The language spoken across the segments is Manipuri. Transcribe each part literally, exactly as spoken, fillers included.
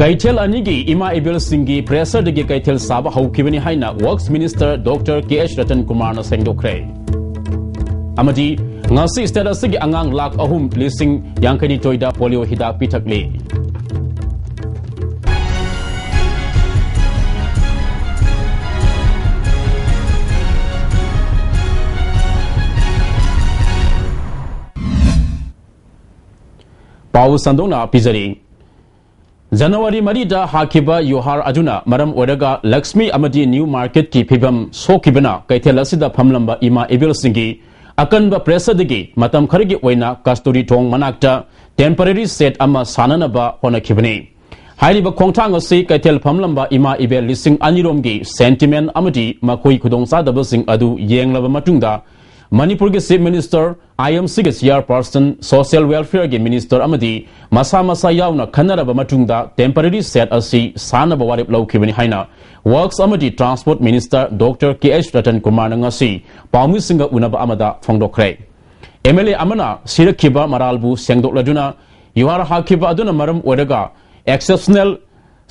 ꯀꯩꯊꯦꯜ ꯑꯅꯤꯒꯤ ꯏꯃꯥ ꯏꯕꯦꯜꯁꯤꯡꯒꯤ pressureꯗꯒꯤ ꯀꯩꯊꯦꯜ ꯁꯥꯕ ꯍꯧꯈꯤꯕꯅꯤ ꯍꯥꯏꯅ Works Minister Doctor K H Ratan Kumarꯅ ꯁꯦꯡꯗꯣꯛꯈ꯭ꯔꯦ꯫ ꯑꯃꯗꯤ ꯉꯁꯤ state ꯑꯁꯤꯒꯤ ꯑꯉꯥꯡ ꯂꯥꯈ ꯑꯍꯨꯝ ꯂꯤꯁꯤꯡ ꯌꯥꯡꯈꯩꯅꯤꯊꯣꯏꯗ polio ꯍꯤꯗꯥꯛ ꯄꯤꯊꯛꯂꯤ꯫ ꯄꯥꯎ ꯁꯟꯗꯣꯛꯅ ꯄꯤꯖꯔꯤ꯫ ꯖꯅꯋꯥꯔꯤ ꯃꯔꯤꯗ ꯍꯥꯈꯤꯕ ꯌꯨꯍꯥꯔ ꯑꯗꯨꯅ ꯃꯔꯝ ꯑꯣꯏꯔꯒ ꯂꯛꯁꯃꯤ ꯑꯃꯗꯤ ꯅ꯭ꯌꯨ ꯃꯥꯔꯀꯦꯠꯀꯤ ꯐꯤꯕꯝ ꯁꯣꯛꯈꯤꯕꯅ ꯀꯩꯊꯦꯜ ꯑꯁꯤꯗ ꯐꯝꯂꯝꯕ ꯏꯃꯥ ꯏꯕꯦꯜꯁꯤꯡꯒꯤ ꯑꯀꯟꯕ pressureꯗꯒꯤ ꯃꯇꯝ ꯈꯔꯒꯤ ꯑꯣꯏꯅ ꯀꯁꯇꯨꯔꯤ ꯊꯣꯡ ꯃꯅꯥꯛꯇ temporary shed ꯑꯃ ꯁꯥꯅꯅꯕ ꯍꯣꯠꯅꯈꯤꯕꯅꯤ꯫ ꯍꯥꯏꯔꯤꯕ ꯈꯣꯡꯊꯥꯡ ꯑꯁꯤ ꯀꯩꯊꯦꯜ ꯐꯝꯂꯝꯕ ꯏꯃꯥ ꯏꯕꯦꯜ ꯂꯤꯁꯤꯡ ꯑꯅꯤꯔꯣꯝꯒꯤ sentiment ꯑꯃꯗꯤ ꯃꯈꯣꯏ ꯈꯨꯗꯣꯡꯆꯥꯗꯕꯁꯤꯡ ꯑꯗꯨ ꯌꯦꯡꯂꯕ ꯃꯇꯨꯡꯗ ꯃꯅꯤꯄꯨꯔꯒꯤ Chief Minister, I M Cꯒꯤ chairperson, social welfareꯒꯤ minister ꯑꯃꯗꯤ ꯃꯁꯥ ꯃꯁꯥ ꯌꯥꯎꯅ ꯈꯟꯅꯔꯕ ꯃꯇꯨꯡꯗ temporary shed ꯑꯁꯤ ꯁꯥꯅꯕ ꯋꯥꯔꯦꯞ ꯂꯧꯈꯤꯕꯅꯤ ꯍꯥꯏꯅ Works ꯑꯃꯗꯤ Transport Minister Doctor K H Ratan Kumarꯅ ꯉꯁꯤ ꯄꯥꯎꯃꯤꯁꯤꯡꯒ ꯎꯅꯕ ꯑꯃꯗ ꯐꯣꯡꯗꯣꯛꯈ꯭ꯔꯦ꯫ M L A ꯑꯃꯅ ꯁꯤꯔꯛꯈꯤꯕ ꯃꯔꯥꯜꯕꯨ ꯁꯦꯡꯗꯣꯛꯂꯗꯨꯅ ꯌꯨꯍꯥꯔ ꯍꯥꯈꯤꯕ ꯑꯗꯨꯅ ꯃꯔꯝ ꯑꯣꯏꯔꯒ exceptional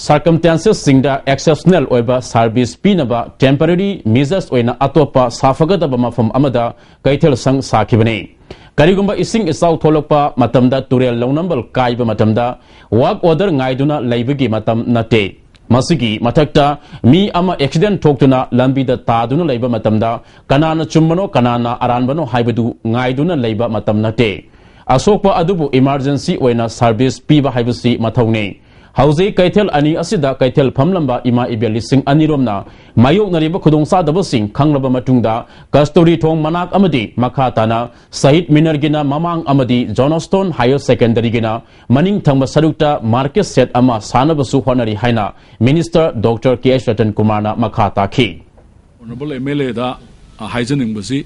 circumstancesꯁꯤꯡꯗ exceptional ꯑꯣꯏꯕ service ꯄꯤꯅꯕ temporary measures ꯑꯣꯏꯅ ꯑꯇꯣꯞꯄ ꯁꯥꯐꯒꯗꯕ ꯃꯐꯝ ꯑꯃꯗ ꯀꯩꯊꯦꯜ ꯁꯪ ꯁꯥꯈꯤꯕꯅꯤ꯫ ꯀꯔꯤꯒꯨꯝꯕ ꯏꯁꯤꯡ ꯏꯆꯥꯎ ꯊꯣꯛꯂꯛꯄ ꯃꯇꯝꯗ ꯇꯨꯔꯦꯜ ꯂꯧꯅꯝꯕꯜ ꯀꯥꯏꯕ ꯃꯇꯝꯗ work order ꯉꯥꯏꯗꯨꯅ ꯂꯩꯕꯒꯤ ꯃꯇꯝ ꯅꯠꯇꯦ꯫ ꯃꯁꯤꯒꯤ ꯃꯊꯛꯇ ꯃꯤ ꯑꯃ accident ꯊꯣꯛꯇꯨꯅ ꯂꯝꯕꯤꯗ ꯇꯥꯗꯨꯅ ꯂꯩꯕ ꯃꯇꯝꯗ ꯀꯅꯥꯅ ꯆꯨꯝꯕꯅꯣ ꯀꯅꯥꯅ ꯑꯔꯥꯟꯕꯅꯣ ꯍꯥꯏꯕꯗꯨ ꯉꯥꯏꯗꯨꯅ ꯂꯩꯕ ꯃꯇꯝ ꯅꯠꯇꯦ꯫ ꯑꯁꯣꯛꯄ ꯑꯗꯨꯕꯨ emergency ꯑꯣꯏꯅ service ꯄꯤꯕ ꯍꯥꯏꯕꯁꯤ ꯃꯊꯧꯅꯤ꯫ ꯍꯧꯖꯤꯛ ꯀꯩꯊꯦꯜ ꯑꯅꯤ ꯑꯁꯤꯗ ꯀꯩꯊꯦꯜ ꯐꯝꯂꯝꯕ ꯏꯃꯥ ꯏꯕꯦꯜ ꯂꯤꯁꯤꯡ ꯑꯅꯤꯔꯣꯝꯅ ꯃꯥꯌꯣꯛꯅꯔꯤꯕ ꯈꯨꯗꯣꯡꯆꯥꯗꯕꯁꯤꯡ ꯈꯪꯂꯕ ꯃꯇꯨꯡꯗ ꯀꯁꯇꯨꯔꯤ ꯊꯣꯡ ꯃꯅꯥꯛ ꯑꯃꯗꯤ ꯃꯈꯥ ꯇꯥꯅ ꯁꯍꯤꯗ ꯃꯤꯅꯔꯒꯤꯅ ꯃꯃꯥꯡ ꯑꯃꯗꯤ Johnstone Higher Secondaryꯒꯤꯅ ꯃꯅꯤꯡ ꯊꯪꯕ ꯁꯔꯨꯛꯇ market shed ꯑꯃ ꯁꯥꯅꯕꯁꯨ ꯍꯣꯠꯅꯔꯤ ꯍꯥꯏꯅ Minister Doctor K H Ratan Kumarꯅ ꯃꯈꯥ ꯇꯥꯈꯤ꯫ Honourable M L Aꯗ, ꯑ, ꯍꯥꯏꯖꯅꯤꯡꯕꯁꯤ,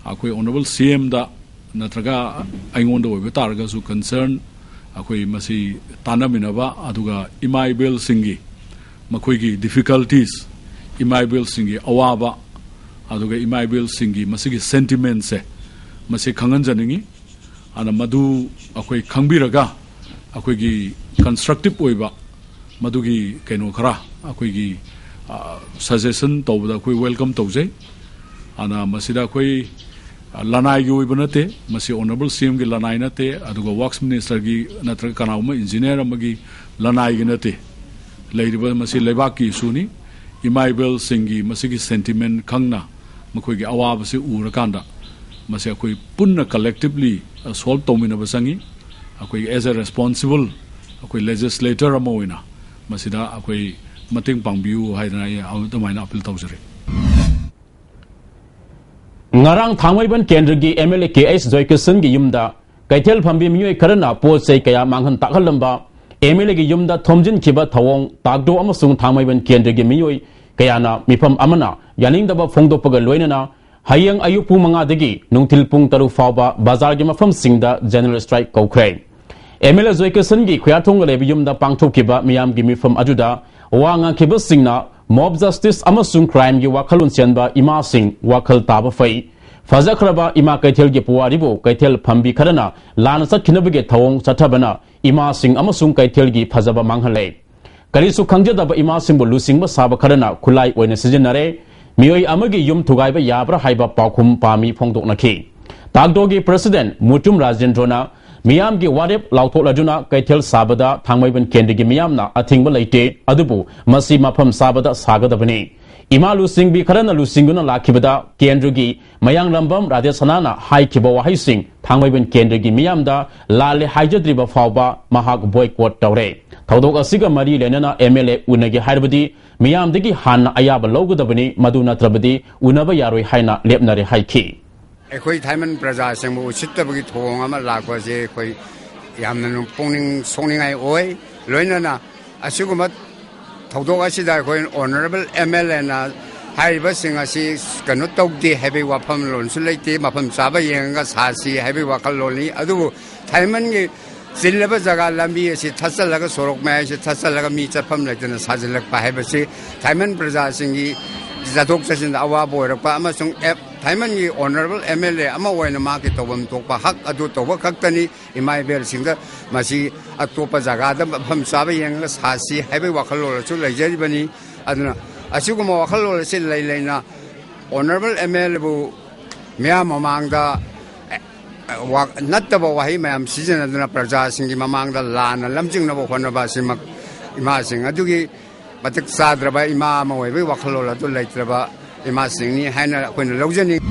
ꯑꯩꯈꯣꯏ Honourable C Mꯗ ꯅꯠꯇ꯭ꯔꯒ ꯑꯩꯉꯣꯟꯗ ꯑꯣꯏꯕ ꯇꯥꯔꯒꯁꯨ concern, ꯑꯩꯈꯣꯏ ꯃꯁꯤ ꯇꯥꯟꯅꯃꯤꯟꯅꯕ, ꯑꯗꯨꯒ ꯏꯃꯥ ꯏꯕꯦꯜꯁꯤꯡꯒꯤ ꯃꯈꯣꯏꯒꯤ difficulties, ꯏꯃꯥ ꯏꯕꯦꯜꯁꯤꯡꯒꯤ ꯑꯋꯥꯕ, ꯑꯗꯨꯒ ꯏꯃꯥ ꯏꯕꯦꯜꯁꯤꯡꯒꯤ ꯃꯁꯤꯒꯤ sentimentꯁꯦ ꯃꯁꯤ ꯈꯪꯍꯟꯖꯅꯤꯡꯉꯤ꯫ ꯑꯗꯨꯅ ꯃꯗꯨ ꯑꯩꯈꯣꯏ ꯈꯪꯕꯤꯔꯒ ꯑꯩꯈꯣꯏꯒꯤ constructive ꯑꯣꯏꯕ ꯃꯗꯨꯒꯤ ꯀꯩꯅꯣ ꯈꯔ ꯑꯩꯈꯣꯏꯒꯤ ꯁꯖꯦꯁꯟ ꯇꯧꯕꯗ ꯑꯩꯈꯣꯏ ꯋꯦꯜꯀꯝ ꯇꯧꯖꯩ꯫ ꯑꯗꯨꯅ ꯃꯁꯤꯗ ꯑꯩꯈꯣꯏ ꯂꯅꯥꯏꯒꯤ ꯑꯣꯏꯕ ꯅꯠꯇꯦ, ꯃꯁꯤ ꯑꯣꯅꯔꯦꯕꯜ ꯁꯤ ꯑꯦꯝꯒꯤ ꯂꯅꯥꯏ ꯅꯠꯇꯦ, ꯑꯗꯨꯒ ꯋꯥꯛꯁ ꯃꯤꯅꯤꯁꯇꯔꯒꯤ ꯅꯠꯇ꯭ꯔꯒ ꯀꯅꯥꯒꯨꯝꯕ ꯏꯟꯖꯤꯅꯤꯌꯔ ꯑꯃꯒꯤ ꯂꯅꯥꯏꯒꯤ ꯅꯠꯇꯦ꯫ ꯂꯩꯔꯤꯕ ꯃꯁꯤ ꯂꯩꯕꯥꯛꯀꯤ ꯏꯁꯨꯅꯤ꯫ ꯏꯃꯥ ꯏꯕꯦꯜꯁꯤꯡꯒꯤ ꯃꯁꯤꯒꯤ ꯁꯦꯟꯇꯤꯃꯦꯟ ꯈꯪꯅ ꯃꯈꯣꯏꯒꯤ ꯑꯋꯥꯕꯁꯤ ꯎꯔꯀꯥꯟꯗ ꯃꯁꯤ ꯑꯩꯈꯣꯏ ꯄꯨꯟꯅ ꯀꯂꯦꯛꯇꯤꯕꯂꯤ ꯁꯣꯜꯕ ꯇꯧꯃꯤꯟꯅꯕ ꯆꯪꯉꯤ꯫ ꯑꯩꯈꯣꯏꯒꯤ ꯑꯦꯖ ꯑꯦ ꯔꯦꯁꯄꯣꯟꯁꯤꯕꯜ ꯑꯩꯈꯣꯏ ꯂꯦꯖꯤꯁꯂꯦꯇꯔ ꯑꯃ ꯑꯣꯏꯅ ꯃꯁꯤꯗ ꯑꯩꯈꯣꯏ ꯃꯇꯦꯡ ꯄꯥꯡꯕꯤꯌꯨ ꯍꯥꯏꯗꯅ ꯑꯩ ꯑꯗꯨꯃꯥꯏꯅ ꯑꯄꯤꯜ ꯇꯧꯖꯔꯤ꯫ ꯉꯔꯥꯡ ꯊꯥꯡꯃꯩꯕꯟ ꯀꯦꯟꯗ꯭ꯔꯒꯤ M L A K H ꯖꯣꯏꯀꯤꯁꯟꯒꯤ ꯌꯨꯝꯗ ꯀꯩꯊꯦꯜ ꯐꯝꯕꯤ ꯃꯤꯑꯣꯏ ꯈꯔꯅ ꯄꯣꯠ ꯆꯩ ꯀꯌꯥ ꯃꯥꯡꯍꯟ ꯇꯥꯛꯍꯜꯂꯝꯕ ꯑꯦꯝ ꯑꯦꯜ ꯑꯦꯒꯤ ꯌꯨꯝꯗ ꯊꯣꯝꯖꯤꯟꯈꯤꯕ ꯊꯧꯑꯣꯡ ꯇꯥꯛꯗꯣ ꯑꯃꯁꯨꯡ ꯊꯥꯡꯃꯩꯕꯟ ꯀꯦꯟꯗ꯭ꯔꯒꯤ ꯃꯤꯑꯣꯏ ꯀꯌꯥꯅ ꯃꯤꯐꯝ ꯑꯃꯅ ꯌꯥꯅꯤꯡꯗꯕ ꯐꯣꯡꯗꯣꯛꯄꯒ ꯂꯣꯏꯅꯅ ꯍꯌꯦꯡ ꯑꯌꯨꯛ ꯄꯨꯡ ꯃꯉꯥꯗꯒꯤ ꯅꯨꯡꯊꯤꯜ ꯄꯨꯡ ꯇꯔꯨꯛ ꯐꯥꯎꯕ ꯕꯖꯥꯔꯒꯤ ꯃꯐꯝꯁꯤꯡꯗ ꯖꯦꯅꯔꯦꯜ ꯁ꯭ꯇ꯭ꯔꯥꯏꯛ ꯀꯧꯈ꯭ꯔꯦ꯫ ꯑꯦꯝ ꯑꯦꯜ ꯑꯦ ꯖꯣꯏꯀꯤꯁꯟꯒꯤ ꯈꯨꯌꯥꯊꯣꯡꯗ ꯂꯩꯕ ꯌꯨꯝꯗ ꯄꯥꯡꯊꯣꯛꯈꯤꯕ ꯃꯤꯌꯥꯝꯒꯤ ꯃꯤꯐꯝ ꯑꯗꯨꯗ ꯋꯥ ꯉꯥꯡꯈꯤꯕꯁꯤꯡꯅ ꯃꯣꯕ ꯖꯁꯇꯤꯁ ꯑꯃꯁꯨꯡ ꯀ꯭ꯔꯥꯏꯝꯒꯤ ꯋꯥꯈꯜꯂꯣꯟ ꯆꯦꯟꯕ ꯏꯃꯥꯁꯤꯡ ꯋꯥꯈꯜ ꯇꯥꯕ ꯐꯩ꯫ ꯐꯖꯈ꯭ꯔꯕ ꯏꯃꯥ ꯀꯩꯊꯦꯜꯒꯤ ꯄꯨꯋꯥꯔꯤꯕꯨ ꯀꯩꯊꯦꯜ ꯐꯝꯕꯤ ꯈꯔꯅ ꯂꯥꯟꯅ ꯆꯠꯈꯤꯅꯕꯒꯤ ꯊꯧꯑꯣꯡ ꯆꯠꯊꯕꯅ ꯏꯃꯥꯁꯤꯡ ꯑꯃꯁꯨꯡ ꯀꯩꯊꯦꯜꯒꯤ ꯐꯖꯕ ꯃꯥꯡꯍꯜꯂꯦ꯫ ꯀꯔꯤꯁꯨ ꯈꯪꯖꯗꯕ ꯏꯃꯥꯁꯤꯡꯕꯨ ꯂꯨꯆꯤꯡꯕ ꯁꯥꯕ ꯈꯔꯅ ꯈꯨꯠꯂꯥꯏ ꯑꯣꯏꯅ ꯁꯤꯖꯤꯟꯅꯔꯦ꯫ ꯃꯤꯑꯣꯏ ꯑꯃꯒꯤ ꯌꯨꯝ ꯊꯨꯒꯥꯏꯕ ꯌꯥꯕ꯭ꯔꯥ ꯍꯥꯏꯕ ꯄꯥꯎꯈꯨꯝ ꯄꯥꯝꯃꯤ ꯐꯣꯡꯗꯣꯛꯅꯈꯤ꯫ ꯇꯥꯛꯗꯣꯒꯤ ꯄ꯭ꯔꯁꯤꯗꯦꯟ ꯃꯨꯇꯨꯝ ꯔꯥꯖꯦꯟꯗ꯭ꯔꯣꯅ ꯃꯤꯌꯥꯝꯒꯤ ꯋꯥꯔꯦꯞ ꯂꯥꯎꯊꯣꯛꯂꯗꯨꯅ ꯀꯩꯊꯦꯜ ꯁꯥꯕꯗ ꯊꯥꯡꯃꯩꯕꯟ ꯀꯦꯟꯗ꯭ꯔꯒꯤ ꯃꯤꯌꯥꯝꯅ ꯑꯊꯤꯡꯕ ꯂꯩꯇꯦ, ꯑꯗꯨꯕꯨ ꯃꯁꯤ ꯃꯐꯝ ꯆꯥꯕꯗ ꯁꯥꯒꯗꯕꯅꯤ꯫ ꯏꯃꯥ ꯂꯨꯆꯤꯡꯕꯤ ꯈꯔꯅ ꯂꯨꯆꯤꯡꯗꯨꯅ ꯂꯥꯛꯈꯤꯕꯗ ꯀꯦꯟꯗ꯭ꯔꯒꯤ ꯃꯌꯥꯡꯂꯝꯕꯝ ꯔꯥꯙꯦꯁꯅꯥꯅ ꯍꯥꯏꯈꯤꯕ ꯋꯥꯍꯩꯁꯤꯡ ꯊꯥꯡꯃꯩꯕꯟ ꯀꯦꯟꯗ꯭ꯔꯒꯤ ꯃꯤꯌꯥꯝꯗ ꯂꯥꯜꯂꯦ ꯍꯥꯏꯖꯗ꯭ꯔꯤꯕ ꯐꯥꯎꯕ ꯃꯍꯥꯛ ꯕꯣꯏꯀꯣꯠ ꯇꯧꯔꯦ꯫ ꯊꯧꯗꯣꯛ ꯑꯁꯤꯒ ꯃꯔꯤ ꯂꯩꯅꯅ ꯑꯦꯝ ꯑꯦꯜ ꯑꯦ ꯎꯅꯒꯦ ꯍꯥꯏꯔꯕꯗꯤ ꯃꯤꯌꯥꯝꯗꯒꯤ ꯍꯥꯟꯅ ꯑꯌꯥꯕ ꯂꯧꯒꯗꯕꯅꯤ, ꯃꯗꯨ ꯅꯠꯇ꯭ꯔꯕꯗꯤ ꯎꯅꯕ ꯌꯥꯔꯣꯏ ꯍꯥꯏꯅ ꯂꯦꯞꯅꯔꯦ ꯍꯥꯏꯈꯤ꯫ ꯑꯩꯈꯣꯏ ꯊꯥꯏꯃꯟ ꯄ꯭ꯔꯖꯥꯁꯤꯡꯕꯨ ꯎꯁꯤꯠꯇꯕꯒꯤ ꯊꯧꯑꯣꯡ ꯑꯃ ꯂꯥꯛꯄꯁꯦ ꯑꯩꯈꯣꯏ ꯌꯥꯝꯅ ꯅꯨꯡ-, ꯄꯨꯛꯅꯤꯡ ꯁꯣꯛꯅꯤꯡꯉꯥꯏ ꯑꯣꯏ꯫ ꯂꯣꯏꯅꯅ ꯑꯁꯤꯒꯨꯝꯕ ꯊꯧꯗꯣꯛ ꯑꯁꯤꯗ ꯑꯩꯈꯣꯏ ꯑꯣꯅꯔꯦꯕꯜ ꯑꯦꯝ ꯑꯦꯜ ꯑꯦꯅ ꯍꯥꯏꯔꯤꯕꯁꯤꯡ ꯑꯁꯤ ꯀꯩꯅꯣ ꯇꯧꯗꯦ ꯍꯥꯏꯕꯒꯤ ꯋꯥꯐꯝꯂꯣꯟꯁꯨ ꯂꯩꯇꯦ, ꯃꯐꯝ ꯆꯥꯕ ꯌꯦꯡꯉꯒ ꯁꯥꯁꯤ ꯍꯥꯏꯕꯒꯤ ꯋꯥꯈꯜꯂꯣꯟꯅꯤ꯫ ꯑꯗꯨꯕꯨ ꯊꯥꯏꯃꯟꯒꯤ ꯆꯤꯜꯂꯕ ꯖꯒꯥ ꯂꯝꯕꯤ ꯑꯁꯤ ꯊꯠꯆꯜꯂꯒ, ꯁꯣꯔꯣꯛ ꯃꯌꯥꯏꯁꯤ ꯊꯠꯆꯜꯂꯒ ꯃꯤ ꯆꯠꯐꯝ ꯂꯩꯇꯅ ꯁꯥꯖꯤꯜꯂꯛꯄ ꯍꯥꯏꯕꯁꯤ ꯊꯥꯏꯃꯟ ꯄ꯭ꯔꯖꯥꯁꯤꯡꯒꯤ ꯆꯠꯊꯣꯛ ꯆꯠꯁꯤꯟꯗ ꯑꯋꯥꯕ ꯑꯣꯏꯔꯛꯄ ꯑꯃꯁꯨꯡ ꯑꯦꯞ ꯊꯥꯏꯃꯟꯒꯤ ꯑꯣꯅꯔꯦꯕꯜ ꯑꯦꯝ ꯑꯦꯜ ꯑꯦ ꯑꯃ ꯑꯣꯏꯅ ꯃꯍꯥꯛꯀꯤ ꯇꯧꯐꯝ ꯊꯣꯛꯄ ꯍꯛ ꯑꯗꯨ ꯇꯧꯕ ꯈꯛꯇꯅꯤ꯫ ꯏꯃꯥ ꯏꯕꯦꯜꯁꯤꯡꯗ ꯃꯁꯤ ꯑꯇꯣꯞꯄ ꯖꯒꯥꯗ ꯃꯐꯝ ꯆꯥꯕ ꯌꯦꯡꯉꯒ ꯁꯥꯁꯤ ꯍꯥꯏꯕꯒꯤ ꯋꯥꯈꯜꯂꯣꯟ ꯑꯁꯨ ꯂꯩꯖꯔꯤꯕꯅꯤ꯫ ꯑꯗꯨꯅ ꯑꯁꯤꯒꯨꯝꯕ ꯋꯥꯈꯜꯂꯣꯟ ꯑꯁꯤ ꯂꯩ ꯂꯩꯅ ꯑꯣꯅꯔꯦꯕꯜ ꯑꯦꯝ ꯑꯦꯜ ꯑꯦꯕꯨ ꯃꯤꯌꯥꯝ ꯃꯃꯥꯡꯗ, ꯑꯦ, ꯋꯥ-, ꯅꯠꯇꯕ ꯋꯥꯍꯩ ꯃꯌꯥꯝ ꯁꯤꯖꯤꯟꯅꯗꯨꯅ ꯄ꯭ꯔꯖꯥꯁꯤꯡꯒꯤ ꯃꯃꯥꯡꯗ ꯂꯥꯟꯅ ꯂꯝꯖꯤꯡꯅꯕ ꯍꯣꯠꯅꯕ ꯑꯁꯤꯃꯛ ꯏꯃꯥꯁꯤꯡ ꯑꯗꯨꯒꯤ ꯃꯇꯤꯛ ꯆꯥꯗ꯭ꯔꯕ ꯏꯃꯥ ꯑꯃ ꯑꯣꯏꯕꯒꯤ ꯋꯥꯈꯜꯂꯣꯟ ꯑꯗꯨ ꯂꯩꯇ꯭ꯔꯕ ꯏꯃꯥꯁꯤꯡꯅꯤ ꯍꯥꯏꯅ ꯑꯩꯈꯣꯏꯅ ꯂꯧꯖꯅꯤꯡꯏ꯫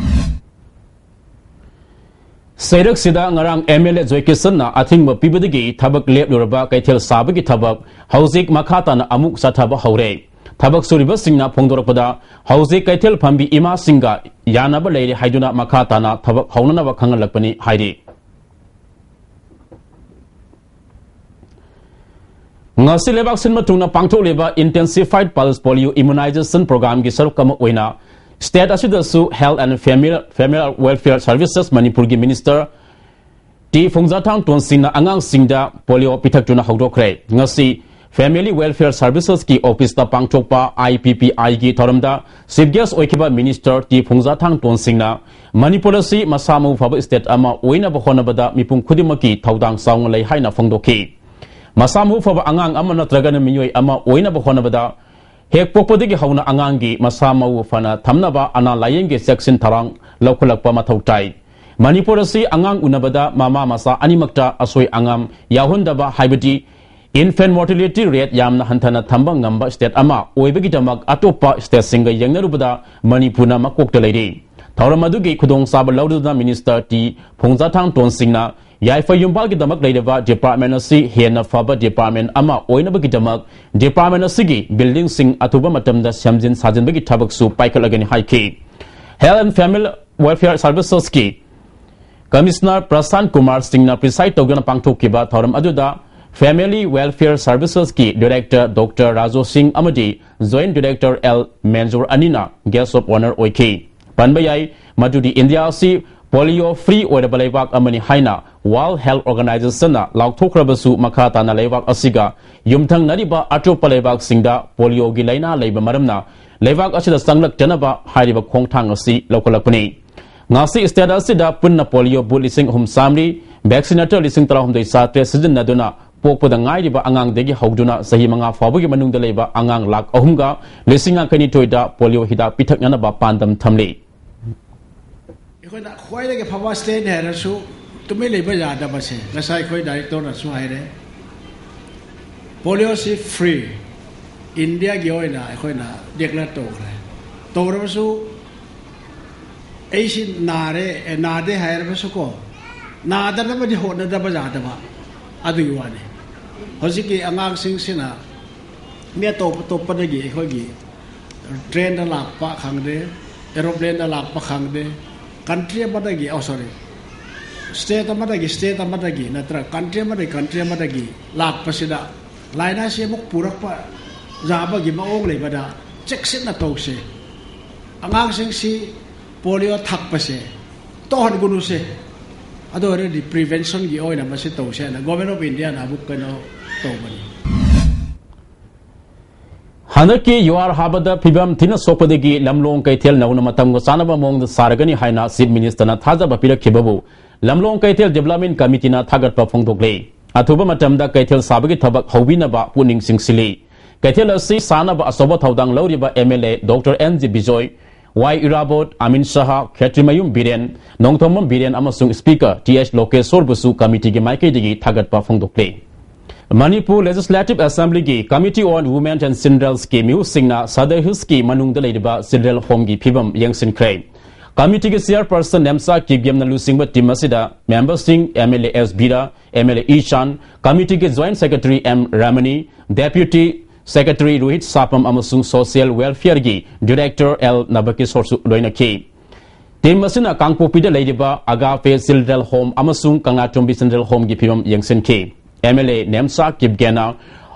ꯆꯩꯔꯛꯁꯤꯗ ꯉꯔꯥꯡ ꯑꯦꯝ ꯑꯦꯜ ꯑꯦ ꯖꯣꯏꯀꯤꯁꯟꯅ ꯑꯊꯤꯡꯕ ꯄꯤꯕꯗꯒꯤ ꯊꯕꯛ ꯂꯦꯞꯂꯨꯔꯕ ꯀꯩꯊꯦꯜ ꯁꯥꯕꯒꯤ ꯊꯕꯛ ꯍꯧꯖꯤꯛ ꯃꯈꯥ ꯇꯥꯅ ꯑꯃꯨꯛ ꯆꯠꯊꯕ ꯍꯧꯔꯦ꯫ ꯊꯕꯛ ꯁꯨꯔꯤꯕꯁꯤꯡꯅ ꯐꯣꯡꯗꯣꯔꯛꯄꯗ, ꯍꯧꯖꯤꯛ ꯀꯩꯊꯦꯜ ꯐꯝꯕꯤ ꯏꯃꯥꯁꯤꯡꯒ ꯌꯥꯅꯕ ꯂꯩꯔꯦ ꯍꯥꯏꯗꯨꯅ ꯃꯈꯥ ꯇꯥꯅ ꯊꯕꯛ ꯍꯧꯅꯅꯕ ꯈꯪꯍꯜꯂꯛꯄꯅꯤ ꯍꯥꯏꯔꯤ꯫ ꯉꯁꯤ ꯂꯩꯕꯥꯛ ꯁꯤꯟꯕ ꯊꯨꯡꯅ ꯄꯥꯡꯊꯣꯛꯂꯤꯕ Intensified Pulse Polio Immunization Program ꯒꯤ ꯁꯔꯨꯛ ꯑꯃ ꯑꯣꯏꯅ state ꯑꯁꯤꯗꯁꯨ Health and Family, Family Welfare Services ꯃꯅꯤꯄꯨꯔꯒꯤ Minister ꯇꯤ ꯐꯨꯡꯖꯥꯊꯥꯡ ꯇꯣꯟꯁꯤꯡꯅ ꯑꯉꯥꯡꯁꯤꯡꯗ ꯄꯣꯂꯤꯑꯣ ꯄꯤꯊꯛꯇꯨꯅ ꯍꯧꯗꯣꯛꯈ꯭ꯔꯦ꯫ ꯉꯁꯤ Family Welfare Services ꯀꯤ office ꯇ ꯄꯥꯡꯊꯣꯛꯄ I P P I ꯒꯤ ꯊꯧꯔꯝꯗ chief guest ꯑꯣꯏꯈꯤꯕ Minister ꯇꯤ ꯐꯨꯡꯖꯥꯊꯥꯡ ꯇꯣꯟꯁꯤꯡꯅ ꯃꯅꯤꯄꯨꯔ ꯑꯁꯤ ꯃꯁꯥ ꯃꯎ ꯐꯕ state ꯑꯃ ꯑꯣꯏꯅꯕ ꯍꯣꯠꯅꯕꯗ ꯃꯤꯄꯨꯝ ꯈꯨꯗꯤꯡꯃꯛꯀꯤ ꯊꯧꯗꯥꯡ ꯆꯥꯎꯅ ꯂꯩ ꯍꯥꯏꯅ ꯐꯣꯡꯗꯣꯛꯈꯤ꯫ ꯃꯁꯥ ꯃꯎ ꯐꯕ ꯑꯉꯥꯡ ꯑꯃ ꯅꯠꯇ꯭ꯔꯒꯅ ꯃꯤꯑꯣꯏ ꯑꯃ ꯑꯣꯏꯅꯕ ꯍꯣꯠꯅꯕꯗ ꯍꯦꯛ ꯄꯣꯛꯄꯗꯒꯤ ꯍꯧꯅ ꯑꯉꯥꯡꯒꯤ ꯃꯁꯥ ꯃꯎ ꯐꯅ ꯊꯝꯅꯕ ꯑꯅꯥ ꯂꯥꯌꯦꯡꯒꯤ ꯆꯦꯛꯁꯤꯟ ꯊꯧꯔꯥꯡ ꯂꯧꯈꯠꯂꯛꯄ ꯃꯊꯧ ꯇꯥꯏ꯫ ꯃꯅꯤꯄꯨꯔ ꯑꯁꯤ ꯑꯉꯥꯡ ꯎꯅꯕꯗ ꯃꯃꯥ ꯃꯆꯥ ꯑꯅꯤꯃꯛꯇ ꯑꯁꯣꯏ ꯑꯉꯥꯝ ꯌꯥꯎꯍꯟꯗꯕ, ꯍꯥꯏꯕꯗꯤ infant mortality rate ꯌꯥꯝꯅ ꯍꯟꯊꯅ ꯊꯝꯕ ꯉꯝꯕ state ꯑꯃ ꯑꯣꯏꯕꯒꯤꯗꯃꯛ ꯑꯇꯣꯞꯄ state ꯁꯤꯡꯒ ꯌꯦꯡꯅꯔꯨꯕꯗ ꯃꯅꯤꯄꯨꯔꯅ ꯃꯀꯣꯛꯇ ꯂꯩꯔꯤ꯫ ꯊꯧꯔꯝ ꯑꯗꯨꯒꯤ ꯈꯨꯗꯣꯡꯆꯥꯕ ꯂꯧꯔꯗꯨꯅ Minister ꯇꯤ ꯐꯣꯡꯖꯥꯊꯥꯡ ꯇꯣꯟꯁꯤꯡꯅ ꯌꯥꯏꯐ ꯌꯨꯝꯕꯥꯜꯒꯤꯗꯃꯛ ꯂꯩꯔꯤꯕ department ꯑꯁꯤ ꯍꯦꯟꯅ ꯐꯕ department ꯑꯃ ꯑꯣꯏꯅꯕꯒꯤꯗꯃꯛ department ꯑꯁꯤꯒꯤ building ꯁꯤꯡ ꯑꯊꯨꯕ ꯃꯇꯝꯗ ꯁꯦꯝꯖꯤꯟ ꯁꯥꯖꯤꯟꯕꯒꯤ ꯊꯕꯛꯁꯨ ꯄꯥꯏꯈꯠꯂꯒꯅꯤ ꯍꯥꯏꯈꯤ꯫ Health and Family Welfare Services ꯀꯤ Commissioner ꯄ꯭ꯔꯁꯥꯟ ꯀꯨꯃꯥꯔ ꯁꯤꯡꯅ preside ꯇꯧꯗꯨꯅ ꯄꯥꯡꯊꯣꯛꯈꯤꯕ ꯊꯧꯔꯝ ꯑꯗꯨꯗ Family Welfare Services ꯀꯤ Director Doctor ꯔꯥꯖꯣ ꯁꯤꯡ ꯑꯃꯗꯤ Joint Director ꯑꯦꯜ ꯃꯦꯟꯖꯨꯔ ꯑꯅꯤꯅ guest of honour ꯑꯣꯏꯈꯤ꯫ ꯄꯟꯕ ꯌꯥꯏ ꯃꯗꯨꯗꯤ ꯏꯟꯗꯤꯌꯥ ꯑꯁꯤ polio free ꯑꯣꯏꯔꯕ ꯂꯩꯕꯥꯛ ꯑꯃꯅꯤ ꯍꯥꯏꯅ World Health Organization ꯅ ꯂꯥꯎꯊꯣꯛꯈ꯭ꯔꯕꯁꯨ, ꯃꯈꯥ ꯇꯥꯅ ꯂꯩꯕꯥꯛ ꯑꯁꯤꯒ ꯌꯨꯝꯊꯪꯅꯔꯤꯕ ꯑꯇꯣꯞꯄ ꯂꯩꯕꯥꯛꯁꯤꯡꯗ polio ꯒꯤ ꯂꯥꯏꯅꯥ ꯂꯩꯕ ꯃꯔꯝꯅ ꯂꯩꯕꯥꯛ ꯑꯁꯤꯗ ꯆꯪꯂꯛꯇꯅꯕ ꯍꯥꯏꯔꯤꯕ ꯈꯣꯡꯊꯥꯡ ꯑꯁꯤ ꯂꯧꯈꯠꯂꯛꯄꯅꯤ꯫ ꯉꯁꯤ state ꯑꯁꯤꯗ ꯄꯨꯟꯅ polio booth ꯂꯤꯁꯤꯡ ꯑꯍꯨꯝ ꯆꯥꯃꯔꯤ, vaccinator ꯂꯤꯁꯤꯡ ꯇꯔꯥꯍꯨꯝꯗꯣꯏ ꯆꯥꯇꯔꯦꯠ ꯁꯤꯖꯤꯟꯅꯗꯨꯅ ꯄꯣꯛꯄꯗ ꯉꯥꯏꯔꯤꯕ ꯑꯉꯥꯡꯗꯒꯤ ꯍꯧꯗꯨꯅ ꯆꯍꯤ ꯃꯉꯥ ꯐꯥꯎꯕꯒꯤ ꯃꯅꯨꯡꯗ ꯂꯩꯕ ꯑꯉꯥꯡ ꯂꯥꯈ ꯑꯍꯨꯝꯒ ꯂꯤꯁꯤꯡ ꯌꯥꯡꯈꯩꯅꯤꯊꯣꯏꯗ polio ꯍꯤꯗꯥꯛ ꯄꯤꯊꯛꯅꯅꯕ ꯄꯥꯟꯗꯝ ꯊꯝꯂꯤ꯫ ꯑꯩꯈꯣꯏꯅ ꯈ꯭ꯋꯥꯏꯗꯒꯤ ꯐꯕ stateꯅꯤ ꯍꯥꯏꯔꯁꯨ ꯇꯨꯃꯤꯟ ꯂꯩꯕ ꯌꯥꯗꯕꯁꯦ, ꯉꯁꯥꯏ ꯑꯩꯈꯣꯏ directorꯅꯁꯨ ꯍꯥꯏꯔꯦ, polioꯁꯤ free, Indiaꯒꯤ ꯑꯣꯏꯅ ꯑꯩꯈꯣꯏꯅ declare ꯇꯧꯈ꯭ꯔꯦ꯫ ꯇꯧꯔꯕꯁꯨ ꯑꯩꯁꯤ ꯅꯥꯔꯦ, ꯑꯦ, ꯅꯥꯗꯦ ꯍꯥꯏꯔꯕꯁꯨꯀꯣ, ꯅꯥꯗꯅꯕꯗꯤ ꯍꯣꯠꯅꯗꯕ ꯌꯥꯗꯕ, ꯑꯗꯨꯒꯤ ꯋꯥꯅꯤ꯫ ꯍꯧꯖꯤꯛꯀꯤ ꯑꯉꯥꯡꯁꯤꯡꯁꯤꯅ ꯃꯤ ꯑꯇꯣꯞ ꯑꯇꯣꯞꯄꯗꯒꯤ, ꯑꯩꯈꯣꯏꯒꯤ trainꯗ ꯂꯥꯛꯄ ꯈꯪꯗꯦ, aeroplaneꯗ ꯂꯥꯛꯄ ꯈꯪꯗꯦ, country ꯑꯃꯗꯒꯤ, oh, sorry, state ꯑꯃꯗꯒꯤ state ꯑꯃꯗꯒꯤ, ꯅꯠꯇ꯭ꯔꯒ country ꯑꯃꯗꯒꯤ country ꯑꯃꯗꯒꯤ ꯂꯥꯛꯄꯁꯤꯗ ꯂꯥꯏꯅꯥꯁꯤ ꯑꯃꯨꯛ ꯄꯨꯔꯛꯄ ꯌꯥꯕꯒꯤ ꯃꯑꯣꯡ ꯂꯩꯕꯗ ꯆꯦꯛꯁꯤꯟꯅ ꯇꯧꯁꯦ꯫ ꯑꯉꯥꯡꯁꯤꯡꯁꯤ polio ꯊꯛꯄꯁꯦ ꯇꯧꯍꯟꯒꯅꯨꯁꯦ꯫ ꯑꯗꯨ ꯑꯣꯏꯔꯗꯤ preventionꯒꯤ ꯑꯣꯏꯅ ꯃꯁꯤ ꯇꯧꯁꯦ ꯍꯥꯏꯅ Government of Indiaꯅ ꯑꯃꯨꯛ ꯀꯩꯅꯣ ꯇꯧꯕꯅꯤ꯫ ꯍꯟꯗꯛꯀꯤ ꯌꯨꯍꯥꯔ ꯍꯥꯕꯗ ꯐꯤꯕꯝ ꯊꯤꯅ ꯁꯣꯛꯄꯗꯒꯤ ꯂꯝꯂꯣꯡ ꯀꯩꯊꯦꯜ ꯅꯧꯅ ꯃꯇꯝꯒ ꯆꯥꯅꯕ ꯃꯑꯣꯡꯗ ꯁꯥꯔꯒꯅꯤ ꯍꯥꯏꯅ Chief Ministerꯅ ꯊꯥꯖꯕ ꯄꯤꯔꯛꯈꯤꯕꯕꯨ ꯂꯝꯂꯣꯡ ꯀꯩꯊꯦꯜ Development Committeeꯅ ꯊꯥꯒꯠꯄ ꯐꯣꯡꯗꯣꯛꯂꯤ꯫ ꯑꯊꯨꯕ ꯃꯇꯝꯗ ꯀꯩꯊꯦꯜ ꯁꯥꯕꯒꯤ ꯊꯕꯛ ꯍꯧꯕꯤꯅꯕ ꯄꯨꯛꯅꯤꯡ ꯆꯤꯡꯁꯤꯜꯂꯤ꯫ ꯀꯩꯊꯦꯜ ꯑꯁꯤ ꯁꯥꯅꯕ ꯑꯆꯧꯕ ꯊꯧꯗꯥꯡ ꯂꯧꯔꯤꯕ MLA Doctor N G Bijoy, ꯋꯥꯏ ꯏꯔꯥꯕꯣꯠ, ꯑꯃꯤꯟ ꯁꯍꯥ, ꯈꯦꯇ꯭ꯔꯤꯃꯌꯨꯝ ꯕꯤꯔꯦꯟ, ꯅꯣꯡꯊꯣꯝꯕꯝ ꯕꯤꯔꯦꯟ ꯑꯃꯁꯨꯡ Speaker ꯇꯤ ꯑꯩꯆ ꯂꯣꯀꯦꯁꯣꯔꯕꯨꯁꯨ committeeꯒꯤ ꯃꯥꯏꯀꯩꯗꯒꯤ ꯊꯥꯒꯠꯄ ꯐꯣꯡꯗꯣꯛꯂꯤ꯫ Manipur Legislative Assemblyꯒꯤ Committee on Women and Childrenꯒꯤ ꯃꯤꯍꯨꯠꯁꯤꯡꯅ Sadar ꯍꯤꯜꯁꯀꯤ ꯃꯅꯨꯡꯗ ꯂꯩꯔꯤꯕ Children Homeꯒꯤ ꯐꯤꯕꯝ ꯌꯦꯡꯁꯤꯟꯈ꯭ꯔꯦ꯫ Committeeꯒꯤ Chairperson ꯅꯦꯝꯆꯥ ꯀꯤꯞꯒꯦꯝꯅ ꯂꯨꯆꯤꯡꯕ team ꯑꯁꯤꯗ memberꯁꯤꯡ MLA S Bira, MLA Ichan, committeeꯒꯤ Joint Secretary M Ramani, Deputy Secretary Rohit Sapam ꯑꯃꯁꯨꯡ Social Welfareꯒꯤ Director ꯑꯦꯜ ꯅꯕꯀꯤꯁꯣꯔꯁꯨ ꯂꯣꯏꯅꯈꯤ꯫ Team ꯑꯁꯤꯅ ꯀꯥꯡꯄꯣꯛꯄꯤꯗ ꯂꯩꯔꯤꯕ Agape Children Home ꯑꯃꯁꯨꯡ ꯀꯪꯂꯥꯇꯣꯝꯕꯤ Children Homeꯒꯤ ꯐꯤꯕꯝ ꯌꯦꯡꯁꯤꯟꯈꯤ꯫ MLA ꯅꯦꯝꯆꯥ ꯀꯤꯞꯒꯦꯅ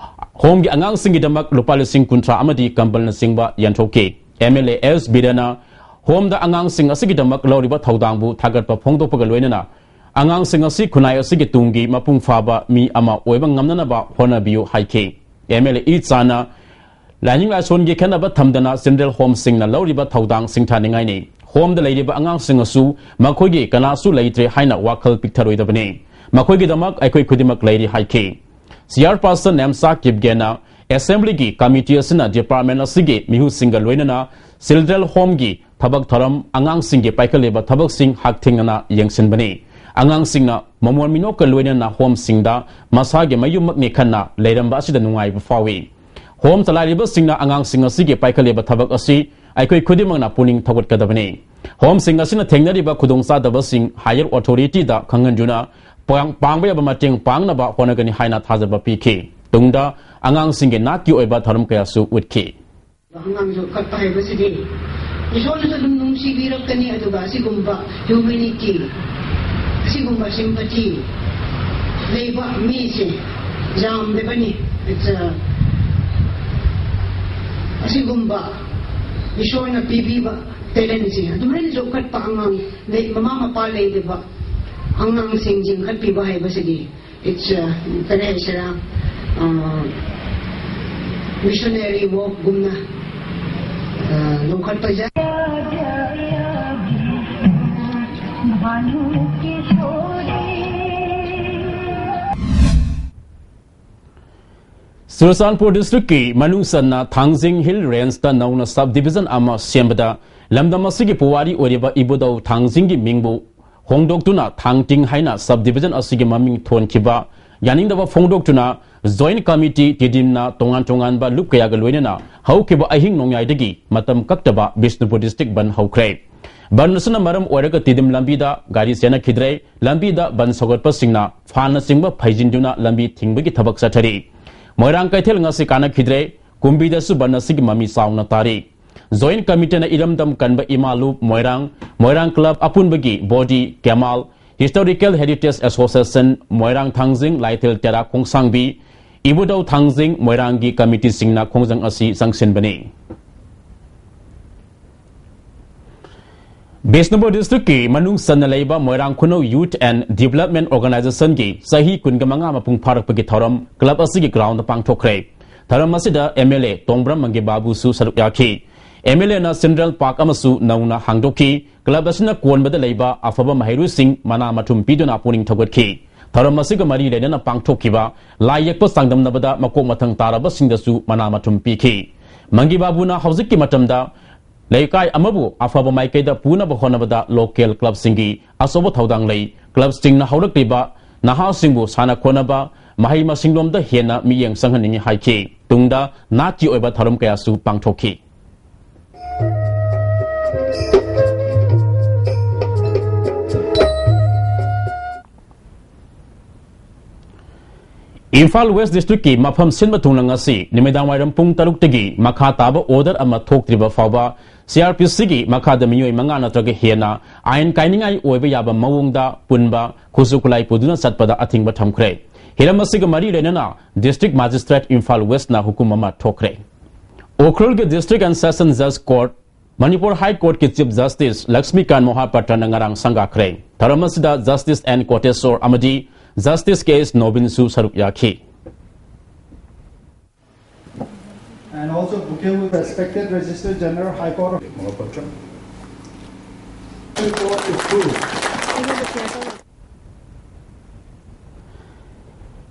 homeꯒꯤ ꯑꯉꯥꯡꯁꯤꯡꯒꯤꯗꯃꯛ ꯂꯨꯄꯥ ꯂꯤꯁꯤꯡ ꯀꯨꯟꯊ꯭ꯔꯥ ꯑꯃꯗꯤ ꯀꯝꯕꯜꯅꯆꯤꯡꯕ ꯌꯦꯟꯊꯣꯛꯈꯤ꯫ MLA ꯑꯦꯁ ꯕꯤꯔꯦꯟꯅ homeꯗ ꯑꯉꯥꯡꯁꯤꯡ ꯑꯁꯤꯒꯤꯗꯃꯛ ꯂꯧꯔꯤꯕ ꯊꯧꯗꯥꯡꯕꯨ ꯊꯥꯒꯠꯄ ꯐꯣꯡꯗꯣꯛꯄꯒ ꯂꯣꯏꯅꯅ ꯑꯉꯥꯡꯁꯤꯡ ꯑꯁꯤ ꯈꯨꯟꯅꯥꯏ ꯑꯁꯤꯒꯤ ꯇꯨꯡꯒꯤ ꯃꯄꯨꯡ ꯐꯥꯕ ꯃꯤ ꯑꯃ ꯑꯣꯏꯕ ꯉꯝꯅꯅꯕ ꯍꯣꯠꯅꯕꯤꯌꯨ ꯍꯥꯏꯈꯤ꯫ MLA ꯏꯆꯥꯟꯅ ꯂꯥꯏꯅꯤꯡ ꯂꯥꯏꯁꯣꯟꯒꯤ ꯈꯦꯠꯅꯕ ꯊꯝꯗꯅ ꯆꯤꯜꯗ꯭ꯔꯦꯟ ꯍꯣꯝꯁꯤꯡꯅ ꯂꯧꯔꯤꯕ ꯊꯧꯗꯥꯡ ꯁꯤꯡꯊꯥꯅꯤꯡꯉꯥꯏꯅꯤ꯫ ꯍꯣꯝꯗ ꯂꯩꯔꯤꯕ ꯑꯉꯥꯡꯁꯤꯡ ꯑꯁꯨ ꯃꯈꯣꯏꯒꯤ ꯀꯅꯥꯁꯨ ꯂꯩꯇ꯭ꯔꯦ ꯍꯥꯏꯅ ꯋꯥꯈꯜ ꯄꯤꯛꯊꯔꯣꯏꯗꯕꯅꯤ꯫ ꯃꯈꯣꯏꯒꯤꯗꯃꯛ ꯑꯩꯈꯣꯏ ꯈꯨꯗꯤꯡꯃꯛ ꯂꯩꯔꯤ ꯍꯥꯏꯈꯤ꯫ ꯆꯤꯌꯥꯔꯄꯥꯔꯁꯟ ꯅꯦꯝꯁꯥ ꯀꯤꯞꯒꯦꯅ ꯑꯦꯁꯦꯝꯕ꯭ꯂꯤꯒꯤ ꯀꯃꯤꯇꯤ ꯑꯁꯤꯅ ꯗꯤꯄꯥꯔꯠꯃꯦꯟ ꯑꯁꯤꯒꯤ ꯃꯤꯍꯨꯠꯁꯤꯡꯒ ꯂꯣꯏꯅꯅ ꯆꯤꯜꯗ꯭ꯔꯦꯟ ꯍꯣꯝꯒꯤ ꯊꯕꯛ ꯊꯧꯔꯝ, ꯑꯉꯥꯡꯁꯤꯡꯒꯤ ꯄꯥꯏꯈꯠꯂꯤꯕ ꯊꯕꯛꯁꯤꯡ ꯍꯛꯊꯦꯡꯅꯅ ꯌꯦꯡꯁꯤꯟꯕꯅꯤ꯫ ꯑꯉꯥꯡꯁꯤꯡꯅ ꯃꯃꯣꯟ ꯃꯤꯅꯣꯛꯀ ꯂꯣꯏꯅꯅ ꯍꯣꯝꯁꯤꯡꯗ ꯃꯁꯥꯒꯤ ꯃꯌꯨꯝꯃꯛꯅꯤ ꯈꯟꯅ ꯂꯩꯔꯝꯕ ꯑꯁꯤꯗ ꯅꯨꯡꯉꯥꯏꯕ ꯐꯥꯎꯏ꯫ ꯍꯣꯝ ꯆꯂꯥꯏꯔꯤꯕꯁꯤꯡꯅ ꯑꯉꯥꯡꯁꯤꯡ ꯑꯁꯤꯒꯤ ꯄꯥꯏꯈꯠꯂꯤꯕ ꯊꯕꯛ ꯑꯁꯤ ꯑꯩꯈꯣꯏ ꯈꯨꯗꯤꯡꯃꯛꯅ ꯄꯨꯛꯅꯤꯡ ꯊꯧꯒꯠꯀꯗꯕꯅꯤ꯫ ꯍꯣꯝꯁꯤꯡ ꯑꯁꯤꯅ ꯊꯦꯡꯅꯔꯤꯕ ꯈꯨꯗꯣꯡꯆꯥꯗꯕꯁꯤꯡ ꯍꯥꯌꯔ ꯑꯣꯊꯣꯔꯤꯇꯤꯗ ꯈꯪꯍꯟꯗꯨꯅ ꯄꯥꯡ-, ꯄꯥꯡꯕ ꯌꯥꯕ ꯃꯇꯦꯡ ꯄꯥꯡꯅꯕ ꯍꯣꯠꯅꯒꯅꯤ ꯍꯥꯏꯅ ꯊꯥꯖꯕ ꯄꯤꯈꯤ꯫ ꯇꯨꯡꯗ ꯑꯉꯥꯡꯁꯤꯡꯒꯤ ꯅꯥꯠꯀꯤ ꯑꯣꯏꯕ ꯊꯧꯔꯝ ꯀꯌꯥꯁꯨ ꯎꯠꯈꯤ꯫ ꯑꯉꯥꯡ ꯌꯣꯛꯈꯠꯄ ꯍꯥꯏꯕꯁꯤꯗꯤ ꯏꯁꯣꯔꯅꯁꯨ ꯑꯗꯨꯝ ꯅꯨꯡꯁꯤꯕꯤꯔꯛꯀꯅꯤ꯫ ꯑꯗꯨꯒ ꯑꯁꯤꯒꯨꯝꯕ ꯍ꯭ꯌꯨꯃꯦꯅꯤꯇꯤ, ꯑꯁꯤꯒꯨꯝꯕ ꯁꯤꯝꯄꯊꯤ ꯂꯩꯕ ꯃꯤꯁꯦ ꯌꯥꯝꯗꯕꯅꯤ꯫ It's a, ꯑꯁꯤꯒꯨꯝꯕ ꯏꯁꯣꯔꯅ ꯄꯤꯕꯤꯕ ꯇꯦꯂꯦꯟꯁꯦ ꯑꯗꯨꯃꯥꯏꯅ ꯌꯣꯛꯈꯠꯄ ꯑꯉꯥꯡ, ꯂꯩ-, ꯃꯃꯥ ꯃꯄꯥ ꯂꯩꯇꯕ ꯑꯉꯥꯡꯁꯤꯡ ꯆꯤꯡꯈꯠꯄꯤꯕ ꯍꯥꯏꯕꯁꯤꯗꯤ, it's, uh, ꯀꯔꯤ ꯍꯥꯏꯁꯤꯔꯥ, uh, ꯃꯤꯁꯅꯔꯤ ꯋꯥꯔꯛꯒꯨꯝꯅ, uh, ꯂꯧꯈꯠꯄ ꯌꯥꯏ꯫ ꯆꯨꯔꯆꯥꯟꯄꯨꯔ ꯗꯤꯁꯇ꯭ꯔꯤꯛꯀꯤ ꯃꯅꯨꯡ ꯆꯟꯅ ꯊꯥꯡꯖꯤꯡ ꯍꯤꯜ ꯔꯦꯟꯖꯇ ꯅꯧꯅ ꯁꯕ ꯗꯤꯕꯤꯖꯟ ꯑꯃ ꯁꯦꯝꯕꯗ ꯂꯝꯗꯝ ꯑꯁꯤꯒꯤ ꯄꯨꯋꯥꯔꯤ ꯑꯣꯏꯔꯤꯕ ꯏꯕꯨꯙꯧ ꯊꯥꯡꯖꯤꯡꯒꯤ ꯃꯤꯡꯕꯨ ꯍꯣꯡꯗꯣꯛꯇꯨꯅ ꯊꯥꯡꯇꯤꯡ ꯍꯥꯏꯅ ꯁꯕ ꯗꯤꯕꯤꯖꯟ ꯑꯁꯤꯒꯤ ꯃꯃꯤꯡ ꯊꯣꯟꯈꯤꯕ ꯌꯥꯅꯤꯡꯗꯕ ꯐꯣꯡꯗꯣꯛꯇꯨꯅ ꯖꯣꯏꯟꯠ ꯀꯃꯤꯇꯤ, ꯇꯤꯗꯤꯝꯅ ꯇꯣꯉꯥꯟ ꯇꯣꯉꯥꯟꯕ ꯂꯨꯞ ꯀꯌꯥꯒ ꯂꯣꯏꯅꯅ ꯍꯧꯈꯤꯕ ꯑꯍꯤꯡ ꯅꯣꯡꯌꯥꯏꯗꯒꯤ ꯃꯇꯝ ꯀꯛꯇꯕ ꯕꯤꯁꯅꯨꯄꯨꯔ ꯗꯤꯁꯇ꯭ꯔꯤꯛ ꯕꯟ ꯍꯧꯈ꯭ꯔꯦ꯫ ꯕꯟ ꯑꯁꯤꯅ ꯃꯔꯝ ꯑꯣꯏꯔꯒ ꯇꯤꯗꯤꯝ ꯂꯝꯕꯤꯗ ꯒꯥꯔꯤ ꯆꯦꯟꯅꯈꯤꯗ꯭ꯔꯦ꯫ ꯂꯝꯕꯤꯗ ꯕꯟ ꯁꯧꯒꯠꯄꯁꯤꯡꯅ ꯐꯥꯟꯅꯆꯤꯡꯕ ꯐꯩꯖꯤꯟꯗꯨꯅ ꯂꯝꯕꯤ ꯊꯤꯡꯕꯒꯤ ꯊꯕꯛ ꯆꯠꯊꯔꯤ꯫ ꯃꯣꯏꯔꯥꯡ ꯀꯩꯊꯦꯜ ꯉꯁꯤ ꯀꯥꯟꯅꯈꯤꯗ꯭ꯔꯦ꯫ ꯀꯨꯝꯕꯤꯗꯁꯨ ꯕꯟ ꯑꯁꯤꯒꯤ ꯃꯃꯤ ꯆꯥꯎꯅ ꯇꯥꯔꯤ꯫ ꯖꯣꯏꯟꯠ ꯀꯃꯤꯇꯤꯅ ꯏꯔꯝꯗꯝ ꯀꯟꯕ ꯏꯃꯥ ꯂꯨꯞ ꯃꯣꯏꯔꯥꯡ, ꯃꯣꯏꯔꯥꯡ ꯀ꯭ꯂꯕ ꯑꯄꯨꯟꯕꯒꯤ ꯕꯣꯗꯤ, ꯀꯦꯃꯥꯜ, ꯍꯤꯁꯇꯣꯔꯤꯀꯦꯜ ꯍꯦꯔꯤꯇꯦꯖ ꯑꯦꯁꯣꯁꯤꯌꯦꯁꯟ ꯃꯣꯏꯔꯥꯡ ꯊꯥꯡꯖꯤꯡ, ꯂꯥꯏꯊꯤꯜ ꯇꯦꯔꯥ ꯈꯣꯡꯁꯥꯡꯕꯤ, ꯏꯕꯨꯙꯧ ꯊꯥꯡꯖꯤꯡ ꯃꯣꯏꯔꯥꯡꯒꯤ ꯀꯃꯤꯇꯤꯁꯤꯡꯅ ꯈꯣꯡꯖꯪ ꯑꯁꯤ ꯆꯪꯁꯤꯟꯕꯅꯤ꯫ ꯕꯤꯁꯅꯨꯄꯨꯔ ꯗꯤꯁꯇ꯭ꯔꯤꯛꯀꯤ ꯃꯅꯨꯡ ꯆꯟꯅ ꯂꯩꯕ ꯃꯣꯏꯔꯥꯡ ꯈꯨꯅꯧ ꯌꯨꯊ ꯑꯦꯟ ꯗꯤꯕꯂꯞꯃꯦꯟ ꯑꯣꯔꯒꯅꯥꯏꯖꯦꯁꯟꯒꯤ ꯆꯍꯤ ꯀꯨꯟꯒ ꯃꯉꯥ ꯃꯄꯨꯡ ꯐꯥꯔꯛꯄꯒꯤ ꯊꯧꯔꯝ ꯀ꯭ꯂꯕ ꯑꯁꯤꯒꯤ ꯒ꯭ꯔꯥꯎꯟꯗ ꯄꯥꯡꯊꯣꯛꯈ꯭ꯔꯦ꯫ ꯊꯧꯔꯝ ꯑꯁꯤꯗ MLA ꯇꯣꯡꯕ꯭ꯔꯝ ꯃꯪꯒꯤ ꯕꯥꯕꯨꯁꯨ ꯁꯔꯨꯛ ꯌꯥꯈꯤ꯫ MLAꯅ Central Park ꯑꯃꯁꯨ ꯅꯧꯅ ꯍꯥꯡꯗꯣꯛꯈꯤ꯫ Club ꯑꯁꯤꯅ ꯀꯣꯟꯕꯗ ꯂꯩꯕ ꯑꯐꯕ ꯃꯍꯩꯔꯣꯏꯁꯤꯡ ꯃꯅꯥ ꯃꯊꯨꯝ ꯄꯤꯗꯨꯅ ꯄꯨꯛꯅꯤꯡ ꯊꯧꯒꯠꯈꯤ꯫ ꯊꯧꯔꯝ ꯑꯁꯤꯒ ꯃꯔꯤ ꯂꯩꯅꯅ ꯄꯥꯡꯊꯣꯛꯈꯤꯕ ꯂꯥꯏ ꯌꯦꯛꯄ ꯆꯥꯡꯗꯝꯅꯕꯗ ꯃꯀꯣꯛ ꯃꯊꯪ ꯇꯥꯔꯕꯁꯤꯡꯗꯁꯨ ꯃꯅꯥ ꯃꯊꯨꯝ ꯄꯤꯈꯤ꯫ ꯃꯪꯒꯤ ꯕꯥꯕꯨꯅ ꯍꯧꯖꯤꯛꯀꯤ ꯃꯇꯝꯗ ꯂꯩꯀꯥꯏ ꯑꯃꯕꯨ ꯑꯐꯕ ꯃꯥꯏꯀꯩꯗ ꯄꯨꯅꯕ ꯍꯣꯠꯅꯕꯗ local clubꯁꯤꯡꯒꯤ ꯑꯆꯧꯕ ꯊꯧꯗꯥꯡ ꯂꯩ꯫ Clubꯁꯤꯡꯅ ꯍꯧꯔꯛꯂꯤꯕ ꯅꯍꯥꯁꯤꯡꯕꯨ ꯁꯥꯟꯅ ꯈꯣꯠꯅꯕ, ꯃꯍꯩ ꯃꯁꯤꯡꯂꯣꯝꯗ ꯍꯦꯟꯅ ꯃꯤꯠꯌꯦꯡ ꯆꯪꯍꯟꯅꯤꯡꯏ ꯍꯥꯏꯈꯤ꯫ ꯇꯨꯡꯗ ꯅꯥꯠꯀꯤ ꯑꯣꯏꯕ ꯊꯧꯔꯝ ꯀꯌꯥꯁꯨ ꯄꯥꯡꯊꯣꯛꯈꯤ꯫ ꯏꯝꯐꯥꯜ West Districtꯀꯤ ꯃꯐꯝ ꯁꯤꯟꯕ ꯊꯨꯡꯅ ꯉꯁꯤ ꯅꯨꯃꯤꯗꯥꯡ ꯋꯥꯏꯔꯝ ꯄꯨꯡ ꯇꯔꯨꯛꯇꯒꯤ ꯃꯈꯥ ꯇꯥꯕ order ꯑꯃ ꯊꯣꯛꯇ꯭ꯔꯤꯕ ꯐꯥꯎꯕ CRPCꯒꯤ ꯃꯈꯥꯗ ꯃꯤꯑꯣꯏ ꯃꯉꯥ ꯅꯠꯇ꯭ꯔꯒ ꯍꯦꯟꯅ ꯑꯥꯏꯟ ꯀꯥꯏꯅꯤꯡꯉꯥꯏ ꯑꯣꯏꯕ ꯌꯥꯕ ꯃꯑꯣꯡꯗ ꯄꯨꯟꯕ, ꯈꯨꯠꯁꯨ ꯈꯨꯠꯂꯥꯏ ꯄꯨꯗꯨꯅ ꯆꯠꯄꯗ ꯑꯊꯤꯡꯕ ꯊꯝꯈ꯭ꯔꯦ꯫ ꯍꯤꯔꯝ ꯑꯁꯤꯒ ꯃꯔꯤ ꯂꯩꯅꯅ District Magistrate ꯏꯝꯐꯥꯜ Westꯅ ꯍꯨꯀꯨꯝ ꯑꯃ ꯊꯣꯛꯈ꯭ꯔꯦ꯫ ꯎꯈ꯭ꯔꯨꯜꯒꯤ District and Session Judge Court, Manipur High Courtꯀꯤ Chief Justice ꯂꯛꯁꯃꯤꯀꯥꯟ ꯃꯣꯍꯥꯄꯥꯇ꯭ꯔꯅ ꯉꯔꯥꯡ ꯁꯪꯒꯥꯈ꯭ꯔꯦ꯫ ꯊꯧꯔꯝ ꯑꯁꯤꯗ Justice N ꯀꯣꯇꯦꯁꯣꯔ ꯑꯃꯗꯤ Justice K S ꯅꯣꯕꯤꯟꯁꯨ ꯁꯔꯨꯛ ꯌꯥꯈꯤ꯫ And also bouquet with respected Registrar General, High Court of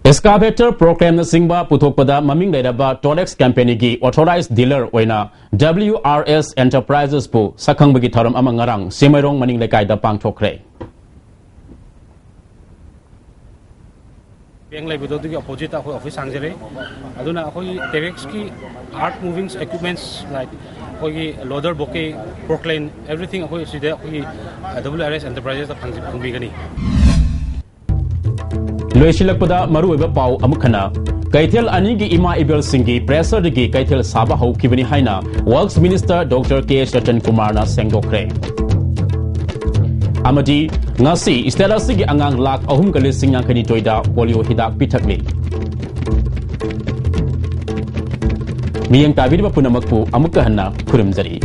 Excavator, Proclaimꯅꯆꯤꯡꯕ ꯄꯨꯊꯣꯛꯄꯗ ꯃꯃꯤꯡ ꯂꯩꯔꯕ Tolex Companyꯒꯤ authorized dealer ꯑꯣꯏꯅ WRS Enterprisesꯄꯨ ꯁꯛꯈꯪꯕꯒꯤ ꯊꯧꯔꯝ ꯑꯃ ꯉꯔꯥꯡ ꯁꯤꯃꯩꯔꯣꯡ ꯃꯅꯤꯡ ꯂꯩꯀꯥꯏꯗ ꯄꯥꯡꯊꯣꯛꯈ꯭ꯔꯦ꯫ Bank ꯂꯩꯕꯗꯣ ꯑꯗꯨꯒꯤ oppositeꯇ ꯑꯩꯈꯣꯏ office ꯍꯥꯡꯖꯔꯦ꯫ ꯑꯗꯨꯅ ꯑꯩꯈꯣꯏꯒꯤ Torexꯀꯤ earth moving equipments like ꯑꯩꯈꯣꯏꯒꯤ loader, bouquet, Proclaim, everything ꯑꯩꯈꯣꯏ ꯁꯤꯗ ꯑꯩꯈꯣꯏꯒꯤ WRS Enterprisesꯇ ꯐꯪꯖ-, ꯐꯪꯕꯤꯒꯅꯤ꯫ ꯂꯣꯏꯁꯤꯜꯂꯛꯄꯗ ꯃꯔꯨꯑꯣꯏꯕ ꯄꯥꯎ ꯑꯃꯨꯛ ꯍꯟꯅ꯫ ꯀꯩꯊꯦꯜ ꯑꯅꯤꯒꯤ ꯏꯃꯥ ꯏꯕꯦꯜꯁꯤꯡꯒꯤ pressureꯗꯒꯤ ꯀꯩꯊꯦꯜ ꯁꯥꯕ ꯍꯧꯈꯤꯕꯅꯤ ꯍꯥꯏꯅ Works Minister Doctor K Sachin Kumarꯅ ꯁꯦꯡꯗꯣꯛꯈ꯭ꯔꯦ꯫ ꯑꯃꯗꯤ ꯉꯁꯤ state ꯑꯁꯤꯒꯤ ꯑꯉꯥꯡ ꯂꯥꯈ ꯑꯍꯨꯝꯒ ꯂꯤꯁꯤꯡ ꯌꯥꯡꯈꯩꯅꯤꯊꯣꯏꯗ polio ꯍꯤꯗꯥꯛ ꯄꯤꯊꯛꯂꯤ꯫ ꯃꯤꯠꯌꯦꯡ ꯇꯥꯕꯤꯔꯤꯕ ꯄꯨꯝꯅꯃꯛꯄꯨ ꯑꯃꯨꯛꯀ ꯍꯟꯅ ꯈꯨꯔꯨꯝꯖꯔꯤ꯫